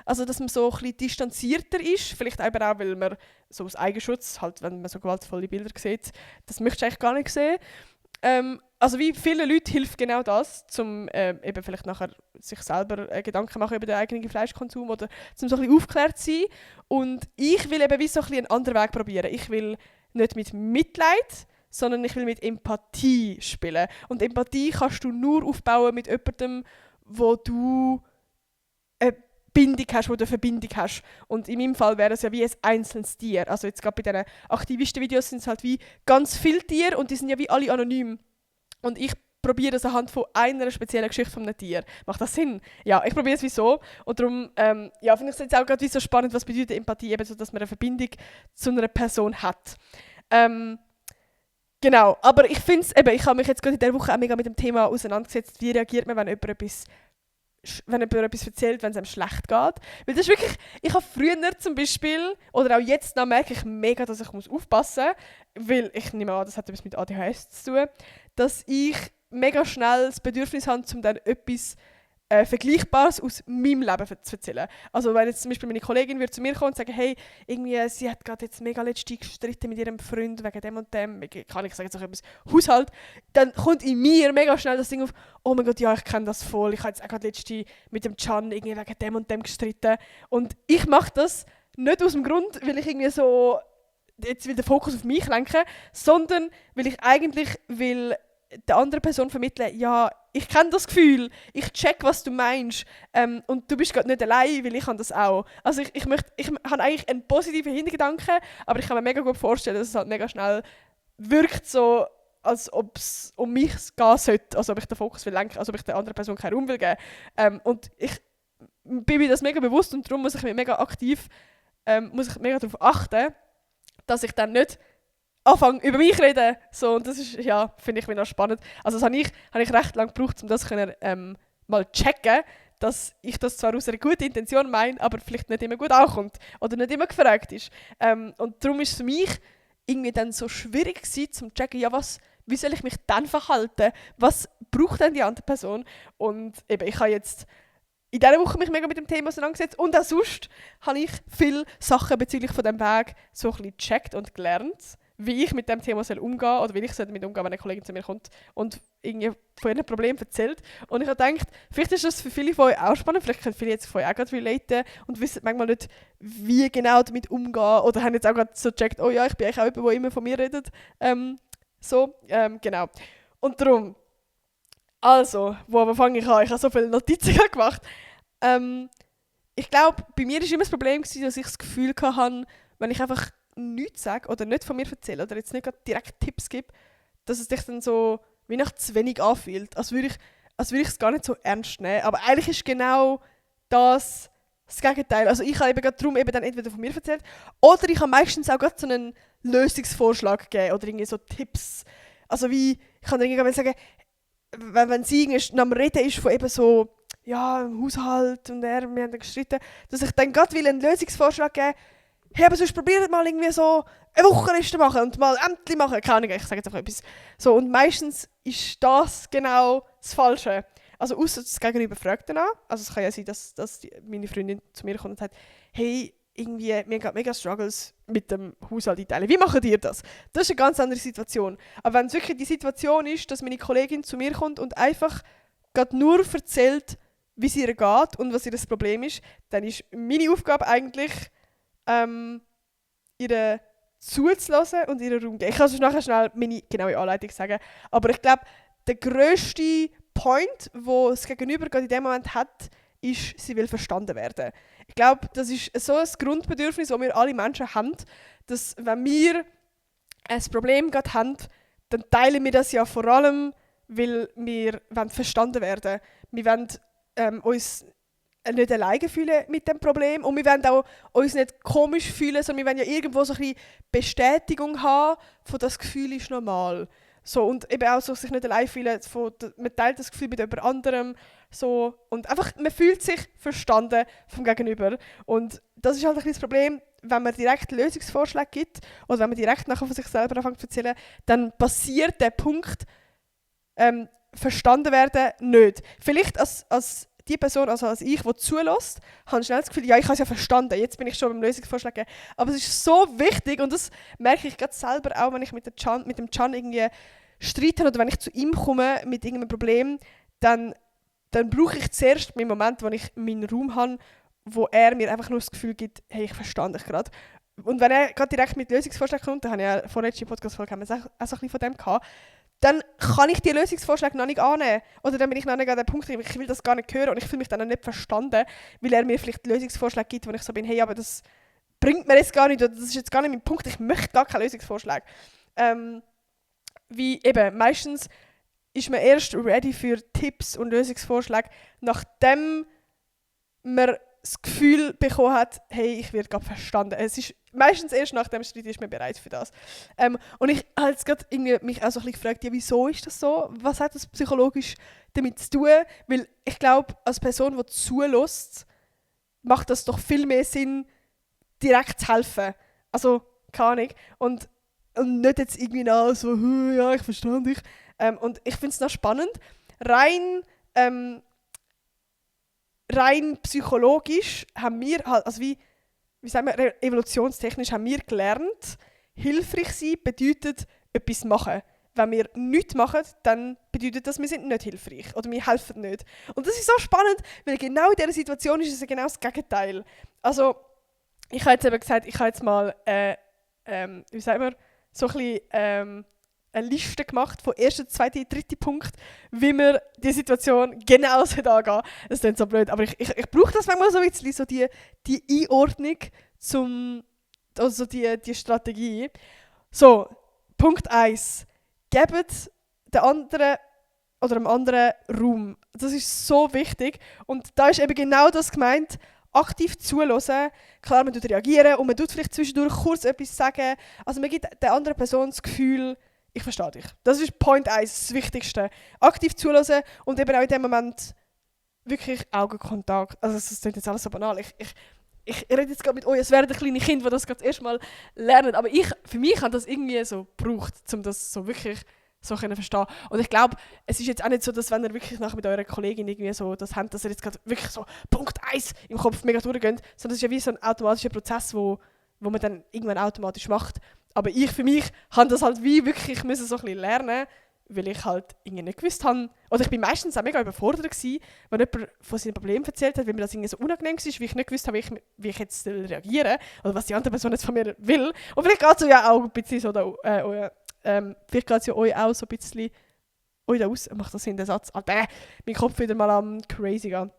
S1: also dass man so ein bisschen distanzierter ist, vielleicht eben auch, weil man so aus Eigenschutz, halt, wenn man so gewaltvolle Bilder sieht, das möchte ich eigentlich gar nicht sehen. Also wie viele Leute hilft genau das, um eben vielleicht nachher sich selber Gedanken machen über den eigenen Fleischkonsum oder zum so ein bisschen aufgeklärt zu sein. Und ich will eben wie so ein bisschen einen anderen Weg probieren. Ich will nicht mit Mitleid, sondern ich will mit Empathie spielen. Und Empathie kannst du nur aufbauen mit jemandem, wo du eine Bindung hast, wo du eine Verbindung hast. Und in meinem Fall wäre es ja wie ein einzelnes Tier. Also jetzt gerade bei diesen Aktivisten-Videos sind es halt wie ganz viele Tiere und die sind ja wie alle anonym. Und ich probiere das anhand von einer speziellen Geschichte von einem Tier. Macht das Sinn? Ja, ich probiere es wie so. Und darum finde ich es jetzt auch gerade wie so spannend, was bedeutet Empathie, eben so, dass man eine Verbindung zu einer Person hat. Genau, aber ich finde es eben, ich habe mich jetzt gerade in dieser Woche auch mega mit dem Thema auseinandergesetzt, wie reagiert man, wenn jemand etwas wenn jemand etwas erzählt, wenn es einem schlecht geht. Weil das ist wirklich, ich habe früher zum Beispiel, oder auch jetzt noch merke ich mega, dass ich aufpassen muss, weil ich nehme an, das hat etwas mit ADHS zu tun, dass ich mega schnell das Bedürfnis habe, um dann etwas Vergleichbares aus meinem Leben zu erzählen. Also wenn jetzt zum Beispiel meine Kollegin würde zu mir kommen und sagen, hey, irgendwie, sie hat gerade jetzt mega letztens gestritten mit ihrem Freund wegen dem und dem, kann ich sagen, jetzt auch etwas Haushalt, dann kommt in mir mega schnell das Ding auf, oh mein Gott, ja, ich kenne das voll, ich habe jetzt auch gerade letztens mit dem Can irgendwie wegen dem und dem gestritten. Und ich mache das nicht aus dem Grund, weil ich irgendwie so jetzt will den Fokus auf mich lenken, sondern weil ich eigentlich will der anderen Person vermitteln, ja, ich kenne das Gefühl, ich check, was du meinst und du bist gerade nicht allein, weil ich habe das auch. Also ich habe eigentlich einen positiven Hintergedanken, aber ich kann mir mega gut vorstellen, dass es halt mega schnell wirkt, so als ob es um mich gehen sollte, also ob ich den Fokus will lenken, also ob ich der anderen Person keinen Raum will geben. Und ich bin mir das mega bewusst und darum muss ich mir mega aktiv, muss ich mega darauf achten, dass ich dann nicht anfangen über mich reden. So, und das ist, ja, finde ich noch spannend. Also das habe ich recht lange gebraucht, um das können, mal checken, dass ich das zwar aus einer guten Intention meine, aber vielleicht nicht immer gut ankommt oder nicht immer gefragt ist. Und darum ist es für mich irgendwie dann so schwierig gewesen, zu checken, ja, wie soll ich mich dann verhalten? Was braucht denn die andere Person? Und eben, ich habe jetzt in dieser Woche mich mega mit dem Thema auseinandergesetzt und auch sonst habe ich viele Sachen bezüglich von diesem Weg so ein bisschen gecheckt und gelernt, wie ich mit dem Thema umgehen soll oder wie ich damit umgehen soll, wenn eine Kollegin zu mir kommt und irgendwie von ihrem Problem erzählt. Und ich habe gedacht, vielleicht ist das für viele von euch auch spannend, vielleicht können viele jetzt von euch auch gerade relaten und wissen manchmal nicht, wie genau damit umgehen oder haben jetzt auch gerade so gecheckt, oh ja, ich bin eigentlich auch jemand, der immer von mir redet. Genau. Und darum, also, wo fange ich an? Ich habe so viele Notizen gemacht. Ich glaube, bei mir war immer das Problem, dass ich das Gefühl hatte, wenn ich einfach nichts sage oder nicht von mir erzähle oder jetzt nicht direkt Tipps gebe, dass es sich dann so wie nach zu wenig anfühlt. Als würde ich es gar nicht so ernst nehmen. Aber eigentlich ist genau das Gegenteil. Also ich habe eben gerade darum eben dann entweder von mir erzählt oder ich habe meistens auch gerade so einen Lösungsvorschlag gegeben oder irgendwie so Tipps. Also wie, ich kann dann irgendwie sagen, wenn sie am Reden ist von eben so, ja, im Haushalt und wir haben dann gestritten, dass ich dann gerade einen Lösungsvorschlag geben will, hey, aber sonst probiert mal irgendwie so eine Wochenliste machen und mal Ämtli machen. Keine Ahnung, ich sage jetzt einfach etwas. So, und meistens ist das genau das Falsche. Also ausser das Gegenüber fragt danach. Also es kann ja sein, dass meine Freundin zu mir kommt und sagt, hey, irgendwie, wir haben gerade mega Struggles mit dem Haushalt einteilen. Wie machen ihr das? Das ist eine ganz andere Situation. Aber wenn es wirklich die Situation ist, dass meine Kollegin zu mir kommt und einfach gerade nur erzählt, wie es ihr geht und was ihr das Problem ist, dann ist meine Aufgabe eigentlich, ihr zuzulassen und ihren Raum geben. Ich kann sonst nachher schnell meine genaue Anleitung sagen. Aber ich glaube, der grösste Point, wo das Gegenüber gerade in dem Moment hat, ist, sie will verstanden werden. Ich glaube, das ist so ein Grundbedürfnis, das wir alle Menschen haben, dass wenn wir ein Problem gerade haben, dann teilen wir das ja vor allem, weil wir verstanden werden wollen. Wir wollen uns nicht alleine fühlen mit dem Problem und wir wollen auch uns nicht komisch fühlen, sondern wir wollen ja irgendwo so ein bisschen Bestätigung haben, von das Gefühl ist normal. So, und eben auch so sich nicht allein fühlen, man teilt das Gefühl mit jemand anderem so, und einfach, man fühlt sich verstanden vom Gegenüber. Und das ist halt ein bisschen das Problem, wenn man direkt Lösungsvorschläge gibt oder wenn man direkt nachher von sich selber anfängt zu erzählen, dann passiert der Punkt, verstanden werden nicht. Vielleicht als die Person, also als ich, die zulässt, habe schnell das Gefühl, ja, ich habe es ja verstanden, jetzt bin ich schon beim Lösungsvorschlag gegeben. Aber es ist so wichtig und das merke ich gerade selber auch, wenn ich mit dem Can irgendwie Streit habe oder wenn ich zu ihm komme mit irgendeinem Problem, dann brauche ich zuerst meinen Moment, wo ich meinen Raum habe, wo er mir einfach nur das Gefühl gibt, hey, ich verstehe dich gerade. Und wenn er gerade direkt mit Lösungsvorschlägen kommt, da habe ich ja vorletzte Podcast-Folge auch so ein bisschen von dem gehabt, dann kann ich die Lösungsvorschläge noch nicht annehmen. Oder dann bin ich noch nicht an dem Punkt, ich will das gar nicht hören und ich fühle mich dann auch nicht verstanden, weil er mir vielleicht Lösungsvorschläge gibt, wo ich so bin, hey, aber das bringt mir jetzt gar nicht, oder das ist jetzt gar nicht mein Punkt, ich möchte gar keinen Lösungsvorschlag. Wie eben, meistens ist man erst ready für Tipps und Lösungsvorschläge, nachdem man das Gefühl bekommen hat, hey, ich werde gerade verstanden. Es ist meistens erst nach dem Streit ist man bereit für das. Und ich habe jetzt gerade mich auch so ein bisschen gefragt, ja, wieso ist das so? Was hat das psychologisch damit zu tun? Weil ich glaube, als Person, die zulässt, macht das doch viel mehr Sinn, direkt zu helfen. Also, keine Ahnung. Und nicht jetzt irgendwie nach so, ja, ich verstehe dich. Und ich finde es noch spannend. Rein psychologisch haben wir halt, also wie sagen wir, evolutionstechnisch haben wir gelernt, hilfreich sein bedeutet etwas machen. Wenn wir nichts machen, dann bedeutet das, wir sind nicht hilfreich oder wir helfen nicht. Und das ist so spannend, weil genau in dieser Situation ist es genau das Gegenteil. Also, ich habe jetzt eben gesagt, ich habe jetzt mal, wie sagen wir, so ein bisschen eine Liste gemacht von ersten, zweiten, dritten Punkt, wie wir die Situation genau angehen sollen. Das klingt so blöd, aber ich brauche das manchmal so ein bisschen, so die Einordnung also die Strategie. So, Punkt 1. Gebt den anderen oder dem anderen Raum. Das ist so wichtig. Und da ist eben genau das gemeint, aktiv zuhören. Klar, man tut reagieren und man tut vielleicht zwischendurch kurz etwas sagen. Also man gibt der anderen Person das Gefühl, ich verstehe dich. Das ist Point 1, das Wichtigste. Aktiv zuhören und eben auch in dem Moment wirklich Augenkontakt. Also das klingt jetzt alles so banal. Ich rede jetzt gerade mit euch, es wären kleine Kinder, die das gerade das erste Mal lernen. Aber für mich hat das irgendwie so gebraucht, um das so wirklich so können verstehen. Und ich glaube, es ist jetzt auch nicht so, dass wenn ihr wirklich nachher mit eurer Kollegin irgendwie so das habt, dass ihr jetzt gerade wirklich so Punkt 1 im Kopf mega durchgeht, sondern es ist ja wie so ein automatischer Prozess, wo man dann irgendwann automatisch macht. Aber für mich habe das halt wie wirklich müssen so ein bisschen lernen, weil ich halt irgendwie nicht gewusst habe. Oder ich bin meistens auch mega überfordert gewesen, wenn jemand von seinen Problemen erzählt hat, weil mir das irgendwie so unangenehm war, wie ich nicht gewusst habe, wie ich jetzt reagieren soll oder was die andere Person jetzt von mir will. Und vielleicht geht es ja auch ein bisschen so, vielleicht geht es ja euch auch so ein bisschen, da aus, macht das Sinn, der Satz? Mein Kopf wieder mal am crazy gehen.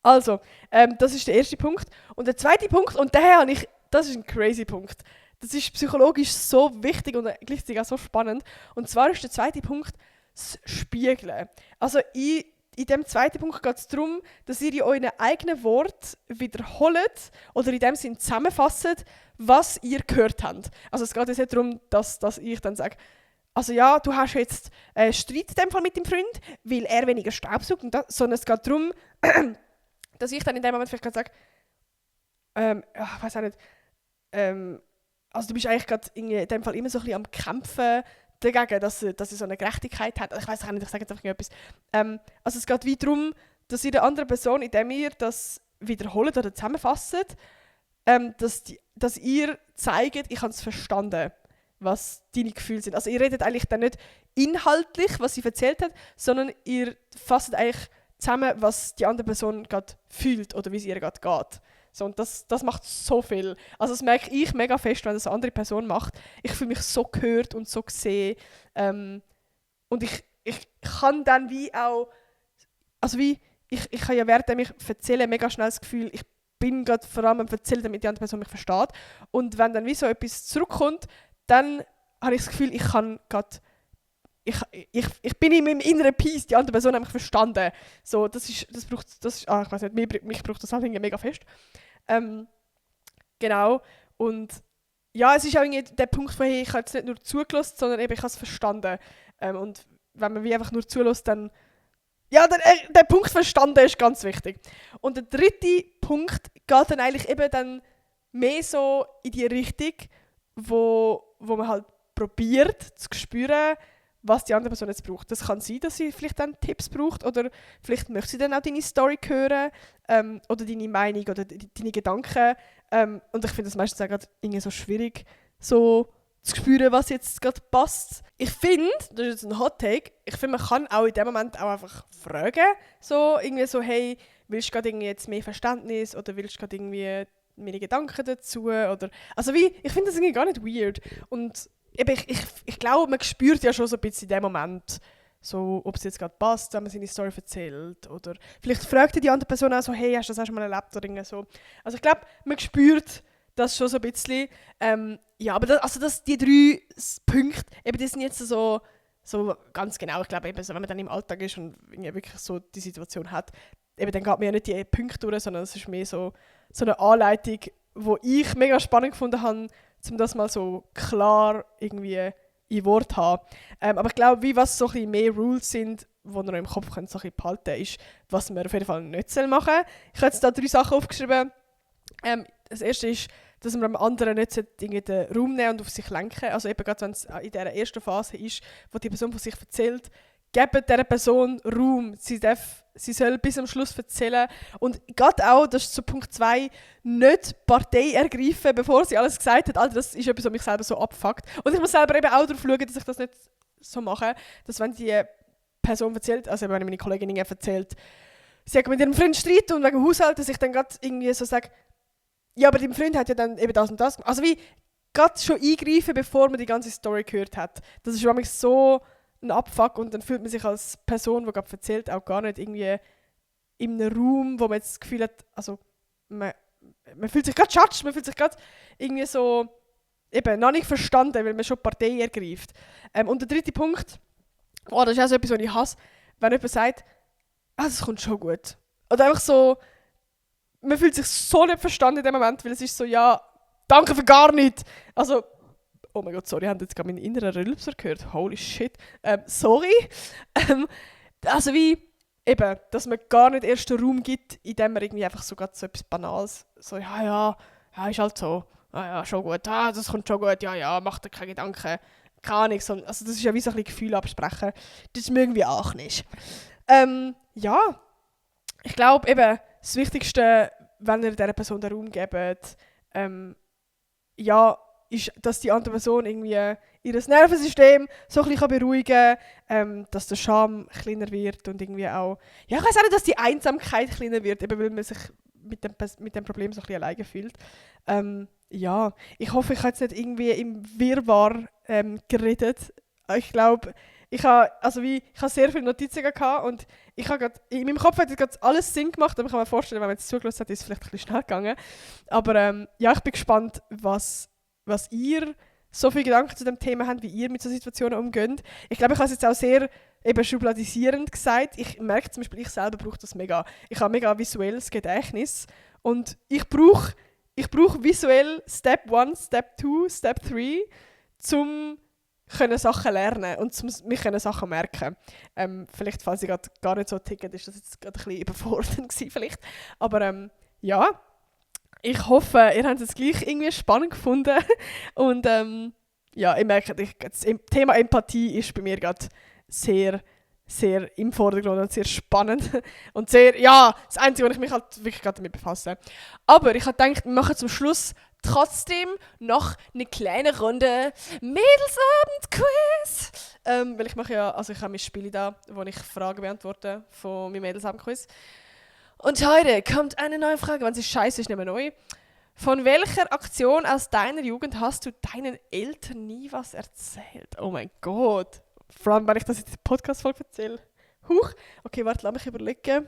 S1: Also, das ist der erste Punkt. Und der zweite Punkt, und das ist ein crazy Punkt. Das ist psychologisch so wichtig und gleichzeitig auch so spannend. Und zwar ist der zweite Punkt das Spiegeln. Also in dem zweiten Punkt geht es darum, dass ihr in euren eigenen Worten wiederholt oder in dem Sinne zusammenfasst, was ihr gehört habt. Also es geht jetzt nicht darum, dass ich dann sage, also ja, du hast jetzt Streit in dem Fall mit dem Freund, weil er weniger Staubsaugt, sondern es geht darum, dass ich dann in dem Moment vielleicht sage, ich weiß auch nicht, also du bist eigentlich gerade in dem Fall immer so ein bisschen am Kämpfen dagegen, dass er so eine Gerechtigkeit hat. Also ich weiß auch nicht, ich sage jetzt einfach etwas. Also es geht wie darum, dass ihr der anderen Person, indem ihr das wiederholt oder zusammenfasst, dass ihr zeigt, ich habe es verstanden, was deine Gefühle sind. Also ihr redet eigentlich dann nicht inhaltlich, was sie erzählt hat, sondern ihr fasst eigentlich zusammen, was die andere Person gerade fühlt oder wie es ihr gerade geht. So, und das macht so viel. Also das merke ich mega fest, wenn das eine andere Person macht. Ich fühle mich so gehört und so gesehen. Und ich kann dann wie auch, also wie, ich habe ja während ich erzähle mega schnell das Gefühl, ich bin gerade vor allem am Erzählen, damit die andere Person mich versteht. Und wenn dann wie so etwas zurückkommt, dann habe ich das Gefühl, ich kann gerade, ich bin in meinem inneren Peace, die andere Person hat mich verstanden. So, ich weiß nicht, mich braucht das halt irgendwie mega fest. Genau. Und ja, es ist auch irgendwie der Punkt von, hey, ich habe jetzt nicht nur zugelassen, sondern eben, ich habe es verstanden. Und wenn man wie einfach nur zulässt, dann ja, der Punkt verstanden ist ganz wichtig. Und der dritte Punkt geht dann eigentlich eben dann mehr so in die Richtung, wo man halt probiert zu spüren, was die andere Person jetzt braucht. Das kann sein, dass sie vielleicht dann Tipps braucht oder vielleicht möchte sie dann auch deine Story hören oder deine Meinung oder deine Gedanken. Und ich finde das meistens auch gerade irgendwie so schwierig, so zu spüren, was jetzt gerade passt. Ich finde, das ist jetzt ein Hot Take, ich finde, man kann auch in dem Moment auch einfach fragen, so irgendwie so, hey, willst du gerade irgendwie jetzt mehr Verständnis oder willst du gerade irgendwie meine Gedanken dazu oder, also wie, ich finde das irgendwie gar nicht weird und eben, ich glaube, man spürt ja schon so ein bisschen in dem Moment, so, ob es jetzt gerade passt, wenn man seine Story erzählt. Oder vielleicht fragt die andere Person auch so, hey, hast du das auch schon mal erlebt? Oder irgendwie so. Also ich glaube, man spürt das schon so ein bisschen. Ja, aber die 3 Punkte, eben die sind jetzt so ganz genau. Ich glaube, eben, so, wenn man dann im Alltag ist und wirklich so die Situation hat, eben, dann geht man ja nicht die Punkte durch, sondern es ist mehr so eine Anleitung, wo ich mega spannend gefunden habe, um das mal so klar irgendwie in Wort zu haben. Aber ich glaube, wie was so ein bisschen mehr Rules sind, die ihr im Kopf könnt, so ein bisschen behalten, ist, was man auf jeden Fall nicht machen soll. Ich habe jetzt da 3 Sachen aufgeschrieben. Das erste ist, dass man dem anderen nicht den Raum nehmen und auf sich lenken. Also eben gerade, wenn es in dieser ersten Phase ist, wo die Person von sich erzählt, gebt dieser Person Raum. Sie soll bis zum Schluss erzählen. Und gerade auch, das ist zu Punkt 2, nicht Partei ergreifen, bevor sie alles gesagt hat. Also das ist etwas, was mich selber so abfuckt. Und ich muss selber eben auch darauf schauen, dass ich das nicht so mache, dass wenn die Person erzählt, also wenn meine Kollegin erzählt, sie hat mit ihrem Freund Streit und wegen Haushalt, dass ich dann gerade irgendwie so sage, ja, aber dein Freund hat ja dann eben das und das gemacht. Also wie gerade schon eingreifen, bevor man die ganze Story gehört hat. Das ist für mich so ein Abfuck und dann fühlt man sich als Person, die gerade erzählt, auch gar nicht irgendwie in einem Raum, wo man jetzt das Gefühl hat, also man fühlt sich gerade judged, man fühlt sich gerade irgendwie so eben noch nicht verstanden, weil man schon Partei ergreift. Und der dritte Punkt, das ist auch so etwas, was ich hasse, wenn jemand sagt, das kommt schon gut. Oder einfach so, man fühlt sich so nicht verstanden in dem Moment, weil es ist so, ja, danke für gar nichts. Also, oh mein Gott, sorry, ich habe jetzt gerade meinen inneren Rülpser gehört. Holy shit. Sorry. Also wie, eben, dass man gar nicht erst den Raum gibt, indem man irgendwie einfach so etwas Banales, so, ja, ist halt so. Ja, schon gut, das kommt schon gut, ja, mach dir keine Gedanken. Keine Ahnung, also das ist ja wie so ein bisschen Gefühl absprechen. Das mögen wir auch nicht. Ja, ich glaube eben, das Wichtigste, wenn ihr dieser Person den Raum gebt, ja, ist, dass die andere Person irgendwie ihr Nervensystem so ein bisschen beruhigen kann, dass der Scham kleiner wird und irgendwie auch, ja, ich weiß auch nicht, dass die Einsamkeit kleiner wird, eben weil man sich mit dem Problem so ein bisschen alleine fühlt. Ja, ich hoffe, ich habe jetzt nicht irgendwie im Wirrwarr geredet. Ich glaube, ich habe sehr viele Notizen gehabt und ich habe in meinem Kopf hat jetzt alles Sinn gemacht, aber ich kann mir vorstellen, wenn man jetzt zugelassen hat, ist es vielleicht ein bisschen schnell gegangen. Aber ja, ich bin gespannt, was ihr so viele Gedanken zu dem Thema habt, wie ihr mit so Situationen umgeht. Ich glaube, ich habe es jetzt auch sehr eben schubladisierend gesagt. Ich merke zum Beispiel, ich selber brauche das mega. Ich habe mega visuelles Gedächtnis und ich brauche visuell Step 1, Step 2, Step 3, um Sachen lernen und um mich Sachen merken. Vielleicht, falls ich gar nicht so ticket, ist das jetzt gerade ein bisschen überfordernd gewesen, vielleicht. Aber ja, ich hoffe, ihr habt es gleich irgendwie spannend gefunden. Und ja, ich merke, das Thema Empathie ist bei mir gerade sehr, sehr im Vordergrund und sehr spannend. Und sehr, ja, das Einzige, wo ich mich halt wirklich gerade damit befasse. Aber ich habe gedacht, wir machen zum Schluss trotzdem noch eine kleine Runde Mädelsabend-Quiz. Weil ich mache ja, also ich habe mein Spiel da, wo ich Fragen beantworte von meinem Mädelsabend-Quiz. Und heute kommt eine neue Frage, wenn sie scheiße ist, nicht mehr neu. Von welcher Aktion aus deiner Jugend hast du deinen Eltern nie was erzählt? Oh mein Gott. Vor allem, wenn ich das in der Podcast-Folge erzähle. Huch. Okay, warte, lass mich überlegen.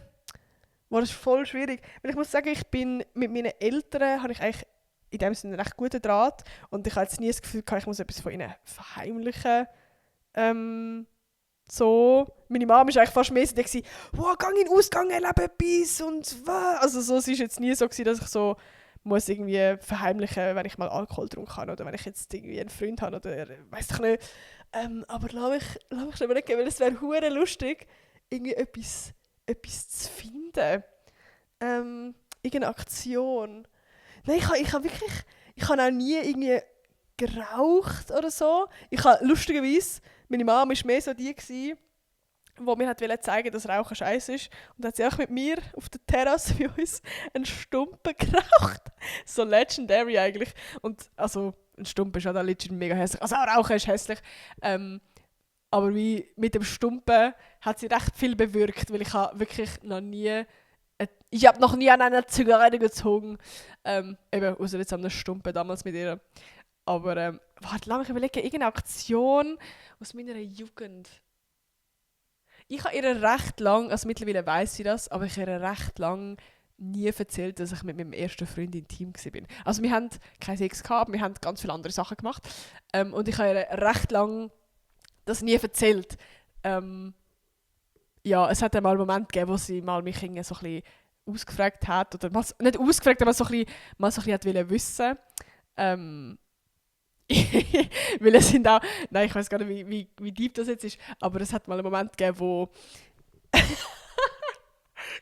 S1: Das ist voll schwierig. Weil ich muss sagen, ich bin mit meinen Eltern, habe ich eigentlich in dem Sinne einen recht guten Draht. Und ich habe jetzt nie das Gefühl, ich muss etwas von ihnen verheimlichen. So. Meine Mama war eigentlich fast mehr so, wow, geh in den Ausgang, erlebe etwas und was. Also so, es war jetzt nie so, dass ich so muss irgendwie verheimlichen, wenn ich mal Alkohol getrunken habe oder wenn ich jetzt irgendwie einen Freund habe oder weiss ich nicht. Aber lass mich überlegen, weil es wäre hure lustig, irgendwie etwas zu finden. Irgendeine Aktion. Nein, ich habe auch nie irgendwie geraucht oder so. Ich habe lustigerweise, meine Mama war mehr so die, die mir hat zeigen, dass Rauchen scheiße ist. Und hat sie auch mit mir auf der Terrasse bei uns einen Stumpen geraucht. So legendary eigentlich. Und also, ein Stumpen ist auch legit mega hässlich. Also auch Rauchen ist hässlich. Aber wie mit dem Stumpen hat sie recht viel bewirkt, weil ich habe wirklich noch nie... Ich habe noch nie an einer Zigarette gezogen. Eben, außer jetzt an einer Stumpen damals mit ihr. Aber, warte, lass mich überlegen, irgendeine Aktion aus meiner Jugend. Ich habe ihr recht lang, also mittlerweile weiss sie das, aber ich habe ihr recht lang nie erzählt, dass ich mit meinem ersten Freund intim war. Also wir haben keinen Sex gehabt, aber wir haben ganz viele andere Sachen gemacht. Und ich habe ihr recht lang das nie erzählt. Ja, es hat einmal einen Moment gegeben, wo sie mal mich so ein bisschen ausgefragt hat, oder nicht ausgefragt, aber mal so ein bisschen hat wollen wissen. Weil es sind auch, nein, ich weiß gar nicht, wie deep das jetzt ist, aber es hat mal einen Moment gegeben, wo,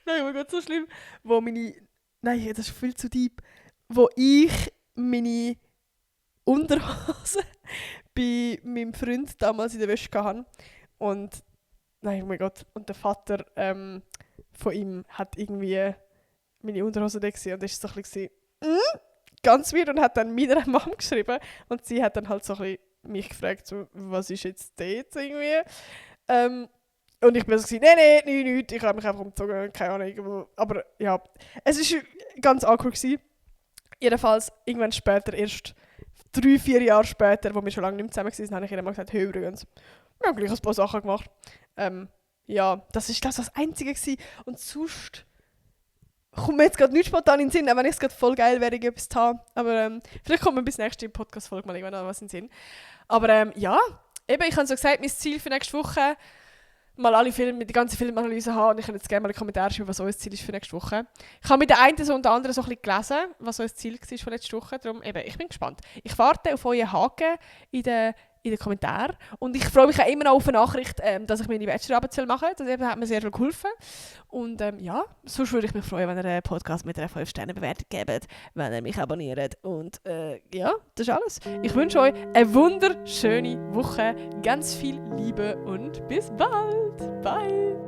S1: nein, oh mein Gott, so schlimm, wo nein, das ist viel zu deep, wo ich meine Unterhose bei meinem Freund damals in der Wäsche hatte. Und, nein, oh mein Gott, und der Vater von ihm hat irgendwie meine Unterhose da gesehen und ist so ein bisschen ganz weird und hat dann meiner Mom geschrieben und sie hat dann halt so ein bisschen mich gefragt, so, was ist jetzt dort irgendwie. Und ich bin so gesagt, nein, nichts, ich habe mich einfach umgezogen, keine Ahnung. Aber ja, es war ganz awkward gewesen. Jedenfalls, irgendwann später, erst 3-4 Jahre später, wo wir schon lange nicht mehr zusammen waren, habe ich ihr mal gesagt, hey übrigens, wir haben gleich ein paar Sachen gemacht. Ja, das war das Einzige gewesen. Und sonst kommt mir jetzt gerade nicht spontan in den Sinn, auch wenn ich es gerade voll geil wäre, etwas zu haben. Aber vielleicht kommt mir bis nächste Podcast-Folge mal irgendwann noch was in den Sinn. Aber ja, eben, ich habe so gesagt, mein Ziel für nächste Woche, mal alle Filme, die ganze Filmanalyse haben, und ich würde jetzt gerne mal in den Kommentaren schreiben, was euer Ziel ist für nächste Woche. Ich habe mit der einen so und der anderen so ein bisschen gelesen, was euer Ziel war von letzter Woche. Darum, eben, ich bin gespannt. Ich warte auf euren Haken in den Kommentaren. Und ich freue mich auch immer noch auf eine Nachricht, dass ich meine Bachelorarbeit machen soll. Das hat mir sehr viel geholfen. Und ja, sonst würde ich mich freuen, wenn ihr einen Podcast mit einer 5-Sterne-Bewertung gebt, wenn ihr mich abonniert. Und ja, das ist alles. Ich wünsche euch eine wunderschöne Woche, ganz viel Liebe und bis bald. Bye!